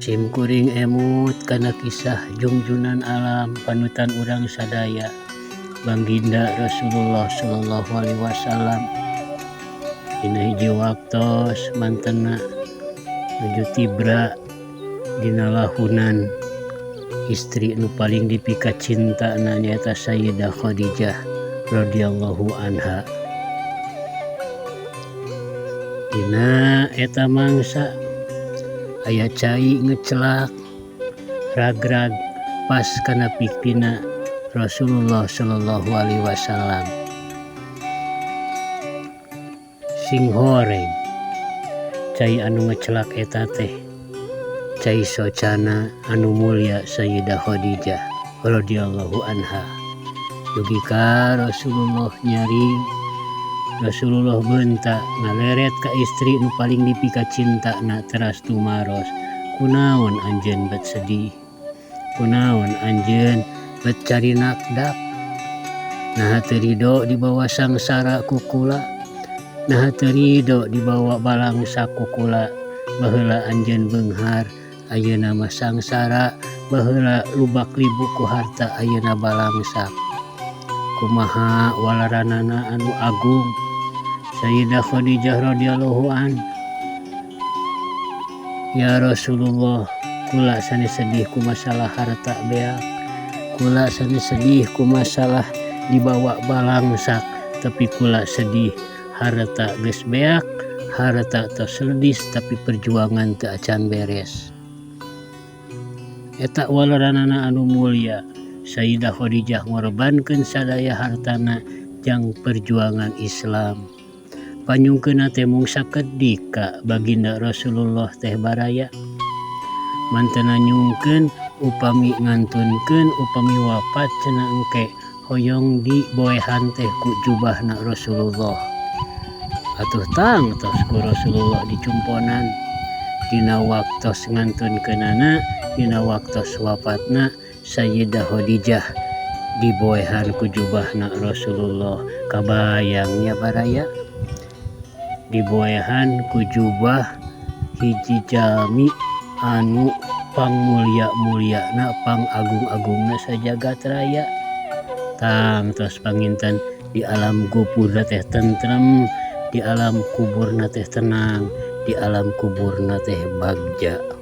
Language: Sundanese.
Sim kuring emut kana kisah jungjunan alam panutan urang sadaya Baginda Rasulullah sallallahu alaihi wasallam dina hiji waktos mantena nuju tibra dina lahunan istri nu paling dipikacintana nyaeta Sayyidah Khadijah radhiyallahu anha. Dina eta mangsa aya cai ngecelak ragrag pas kana pipina Rasulullah sallallahu alaihi wasallam. Sing horeng cai anu ngecelak eta teh cai socana anu mulia Sayyidah Khadijah radhiyallahu anha. Dugi ka Rasulullah nyaring Rasulullah beunta ngaleret ka istri nu paling dipikacintana teras tumaros kunaon anjeun bet sedih kunaon anjeun bet carinakdak naha teu ridho dibawa sangsara ku kula naha teu ridho dibawa balangsa ku kula baheula anjeun beunghar ayeuna mah sangsara baheula lubak libuk ku harta ayeuna balangsak kumaha walaranana anu agung Sayyidah Khadijah radhiyallahu an ya Rasulullah kula sanes sedih ku masalah harta beak kula sanes sedih ku masalah dibawa balangsak tapi kula sedih harta geus beak harta tos ledis tapi perjuangan teu acan beres. Eta walaranana anu mulia Sayyidah Khadijah ngorbankeun sadaya hartana jang perjuangan Islam. Panyungkeunna teh mung sakedik ka baginda Rasulullah teh baraya. Mantena nyungkeun upami ngantunkeun upami wafat cenah engke hoyong diboehan teh ku jubahna Rasulullah. Atuh tangtos ku Rasulullah dicumponan dina waktos ngantunkeunana dina waktos wafatna Sayyidah Khadijah diboehan ku jubahna Rasulullah. Kabayang nya baraya diboehan ku jubah hiji jalmi anu pangmulia-muliana pangagung-agungna sajagat raya. Tangtos panginten di alam kuburna teh tentrem, di alam kuburna teh tenang, di alam kuburna teh bagja.